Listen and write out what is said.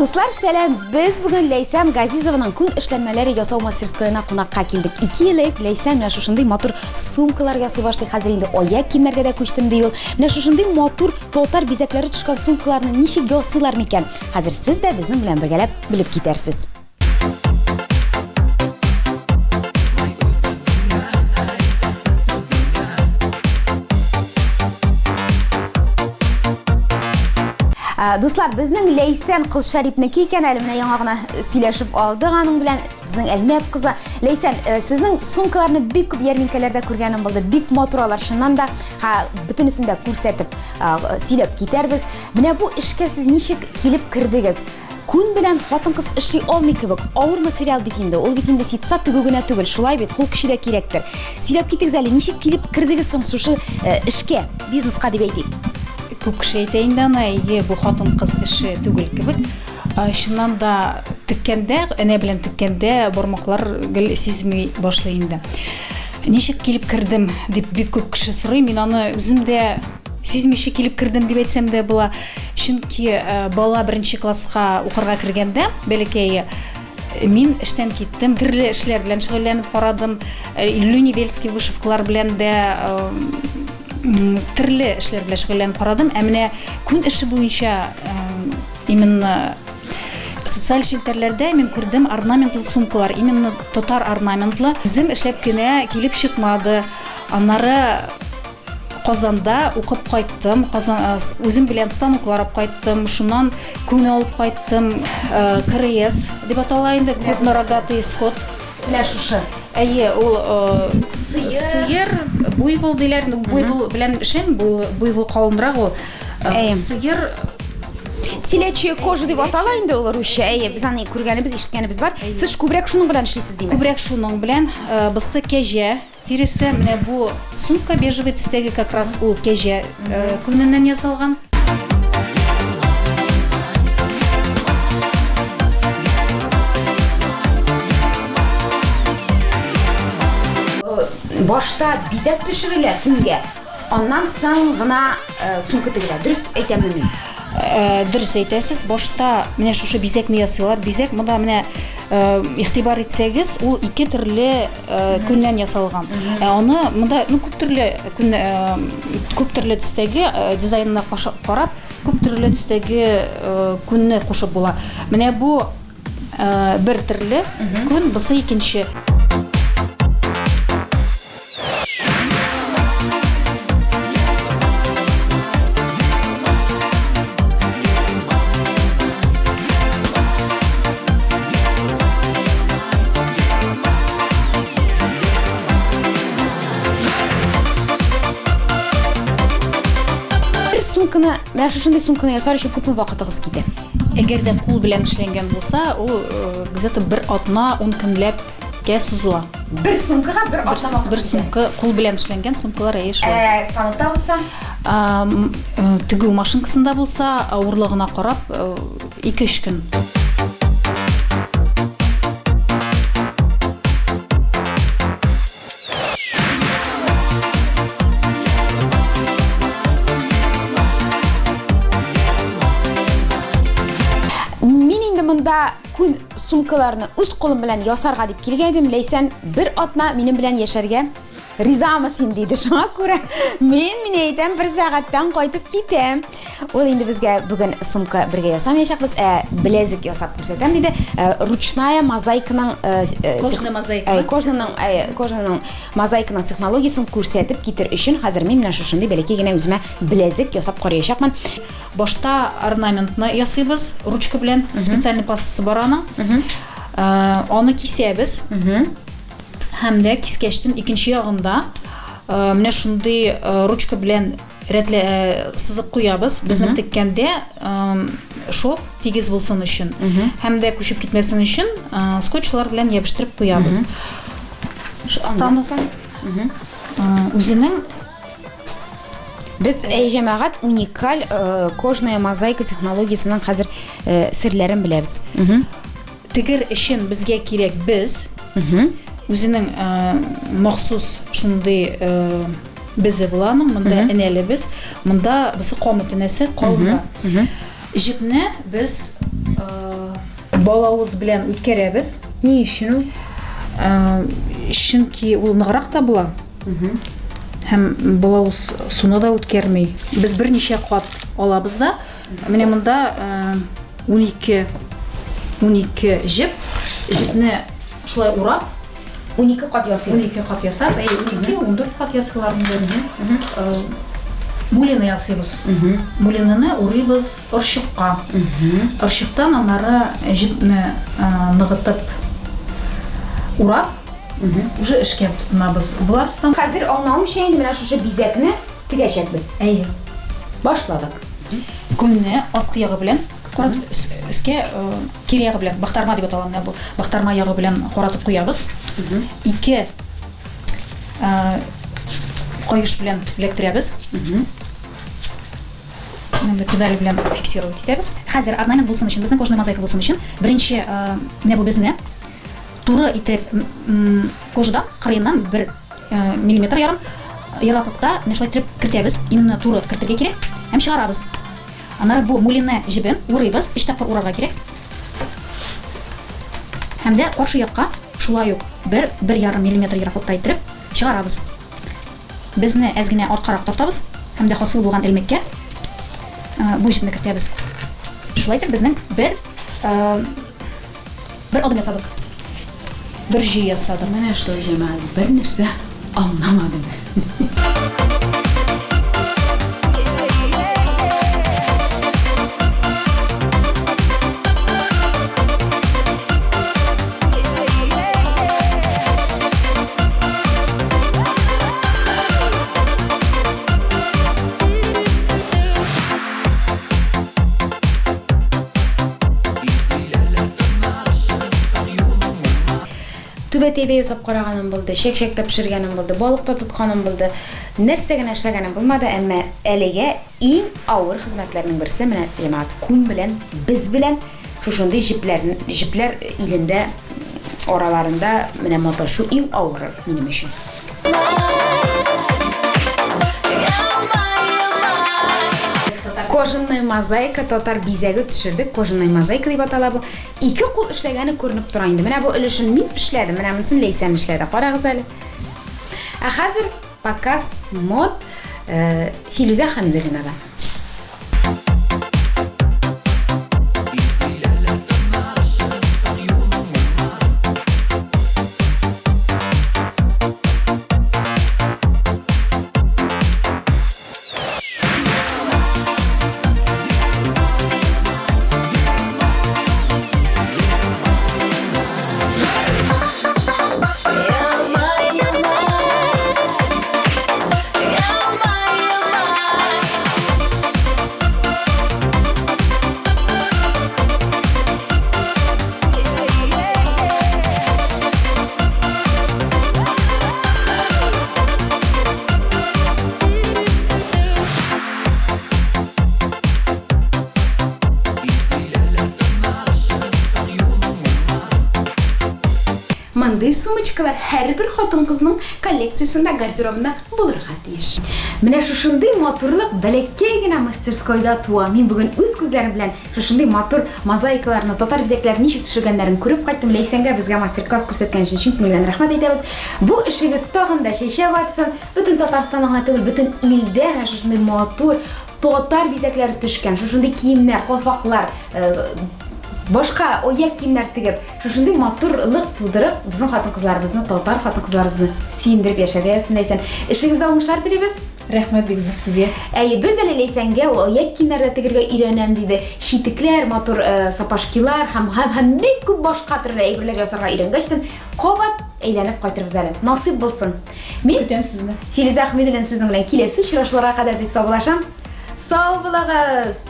Дуслар, сәлам! Без бүген Ләйсән Газизованың күн эшләнмәләре ясау мастерскоена кунакка килдек. Ике ел элек Ләйсән менә шушындый матур сумкалар ясый башлый. Хәзер инде аяк киемнәргә дә күчтем ди ул. Менә шушындый матур татар бизәкләре төшкән сумкаларны ничек ясыйлар микән? Хәзер сез дә безнең белән бергәләп белеп китәрсез. Дуслар, безнең Ләйсән Кылшәрипнеке икән әле, менә яңа гына сөйләшеп алдык аның белән. Безнең Әлмәт кызы. Ләйсән, сезнең сумкаларны бик күп ярминкәләрдә күргәнем булды. Бик матур алар, чыннан да. Ха, бөтенесен дә күрсәтеп, сөйләп китәрбез. Менә бу эшкә сез ничек килеп кердегез? Күн белән хатын-кыз эшли алмый кебек. Авыр материал бит инде. Ул бит инде ситса тегү генә түгел, шулай бит, кул көче дә кирәктер. Сөйләп китегез әле, ничек килеп кердегез соң шушы э, эшкә, бизнеска дип әйтик? Күп кеше әйтә инде аны, әйе, бу хатын-кыз эше түгел кебек. Чыннан да теккәндә, энә белән теккәндә бармаклар гел сизми башлый инде. Ничек килеп кердем дип бик күп кеше сорый. Мин аны үзем дә сизмичә килеп кердем дип әйтсәм дә була. Чөнки э, бала беренче класска укырга кергәндә, бәләкәе, мин эштән киттем. Төрле эшләр белән шөгыльләнеп карадым. Э, Люневельский вышивкалар белән дә э, төрле эшләр белән шөгыльләнеп карадым. Ә менә күн эше буенча именно социаль челтәрләрдә мин күрдем орнаментлы сумкалар, именно татар орнаментлы. Үзем эшләп кенә килеп чыкмады. Аннары Казанда укып кайттым. Казан э, үзем белән станоклар алып кайттым. Шуннан күн алып кайттым. Э, КРС дип атала инде, крупнорогатый скот. Менә шушы. Әйе, ул э, сыер, буйвол диләр. Ну, буйвол белән эшләмим, буйвол калынрак ул. Сыер Телячья кожа дип атала инде ул русча. Әйе, без аны күргәнебез, ишеткәнебез бар. Сез күбрәк шуның белән эшлисез димәк? Күбрәк шуның белән. Бусы кәҗә Тиресе менә бу сумка бежевый төстәге как раз ул кәҗә күненнән ясалган. Башта бизәк төшерелә күнгә, аннан соң гына сумка тегелә. Дөрес әйтәмме мин? Дөрес әйтәсез. Башта менә шушы бизәкне ясыйлар. Бизәк монда менә игътибар итсәгез, ул ике төрле Э, күннән ясалган. Ә аны монда ну күп төрле күн э, күп төрле төстәге э, дизайнына карап, күп төрле төстәге күнне кушып була. Менә бу бер төрле күн, бусы икенче. Бер сумканы, менә шушындый сумканы ясар өчен күпме вакытыгыз китә? Әгәр дә кул белән эшләнгән булса, ул э, где-то бер атна, ун көнләпкә сузыла. Бер сумкага бер атна вакыт Бер сумка кул белән эшләнгән сумкалар әйе шулай. Ә станокта булса? Э, тегү машинкасында булса, авырлыгына карап, э, 2-3 көн. Мин инде монда күн сумкаларны үз кулым белән ясарга дип килгән идем. Ләйсән бер атна минем белән яшәргә ризамы син диде. Шуңа күрә мин, мин әйтәм, бер сәгатьтән кайтып китәм. Ул инде безгә бүген сумка бергә ясамаячакбыз, ә беләзек ясап күрсәтәм диде. Э, ручная мозаиканың э, э, кожная мозаика. Кожаның кожаның мозаиканың технологиясен күрсәтеп китер өчен хәзер мин менә шушындый бәләкәй генә үземә беләзек ясап караячакмын. Башта орнаментны ясыйбыз ручка белән, специальный пастасы бар аның. Аны кисәбез. Һәм дә кискәчтен икенче ягында менә шундый ручка белән рәтле сызып куябыз. Безнең теккәндә шов тигез булсын өчен һәм дә күчеп китмәсен өчен скотчлар белән ябештырып куябыз. Станок үзенең Без, әй җәмәгать, уникаль кожная мозаика технологиясенең хәзер серләрен беләбез. Тегер өчен безгә кирәк без. Үзенең махсус шундый безе була аның, монда энәле без, монда бусы камыт энәсе, калынрак. Җепне без Балавыз белән үткәрәбез. Ни өчен ул? Чөнки ул ныграк та була. Һәм балавыз суны да үткәрми. Без берничә кат алабыз да. Менә монда 12 12 җеп. Җепне шулай урап, 12 кат ясыйбыз. 12 кат ясап, әй, 12, 14 кат ясыйлар инде. Мулина ясыйбыз. Мулинаны урыйбыз орчыкка. Орчыктан аннары җепне ныгытып урап, уже эшкә тотынабыз. Боларсын Хәзер аңлавымча инде менә шушы бизәкне тегәчәкбез. Әйе. Башладык. Күнне аскы ягы белән каратып, өскә кире ягы белән, бахтарма дип атала менә бу. Бахтарма ягы белән каратып куябыз. Ике каеш белән эләктерәбез. Монда педаль белән фиксировать итәбез. Хәзер орнамент булсын өчен, безнең кожаный мозаика булсын өчен, беренче менә бу безне туры итеп кожадан кырыеннан бер миллиметр ярым ераклыкта менә шулай итеп кертәбез. Именно туры кертергә кирәк һәм чыгарабыз. Аннары бу мулине җебен урыйбыз, өч тапкыр урарга кирәк. Һәм дә каршы якка шулай ук бер, 1,5 миллиметр ераклыкта иттереп чыгарабыз. Безне әз генә арткарак тартабыз һәм дә хасил булган элмәккә бу җепне кертәбез. Шулай итеп безнең бер бер адым ясадык. Бер җөй ясадык. Менә шулай, җәмәгать, бер нәрсә аңламадым. Түбәтәй дә ясап караганым булды, чәк-чәк тә пешергәнем булды, балык та тотканым булды. Нәрсә генә эшләгәнем булмады, әмма әлегә иң авыр хезмәтләрнең берсе менә җәмәгать күн белән, без белән Шушындый җепләр, җепләр илендә, араларында менә маташу иң авыры минем өчен. Кожаная мозаика, татар бизәге төшердек. Кожаная мозаика дип атала бу. Ике кул эшләгәне күренеп тора инде. Менә бу өлешен мин эшләдем, менә монысын Ләйсән эшләде. Карагыз әле. Ә хәзер показ мод э, Филүзә Хәмидуллинадан. Мондый сумочкалар һәрбер хатын-кызның коллекциясендә, гардеробында булырга тиеш. Менә шушындый матурлык бәләкәй генә мастерскойда туа. Мин бүген үз күзләрем белән шушындый матур мозаикаларны, татар бизәкләрен ничек төшергәннәрен күреп кайттым. Ләйсәнгә безгә мастер-класс күрсәткән өчен чын күңелдән рәхмәт әйтәбез. Бу эшегез тагын да чәчәк атсын. Бөтен Татарстанда гына түгел, бөтен илдә менә шушындый матур татар бизәкләре төшкән, шушындый киемнәр, калфаклар, э, башка аяк киемнәр тегеп, шушындый матурлык тудырып, безнең хатын-кызларыбызны, татар хатын-кызларыбызны сөендереп яшәргә язсын, Ләйсән. Эшегездә уңышлар телибез. Рәхмәт бик зур сезгә. Әйе, без әле Ләйсәнгә ул аяк киемнәр дә тегергә өйрәнәм диде. Читекләр, матур э, сапожкилар һәм һәм һәм бик күп башка төрле әйберләр ясарга өйрәнгәчтен кабат әйләнеп кайтырбыз әле. Насыйп булсын. Мин Көтәм сезне. Филүзә Әхмәдуллина сезнең белән киләсе очрашуларга кадәр дип саубуллашам. Сау булыгыз!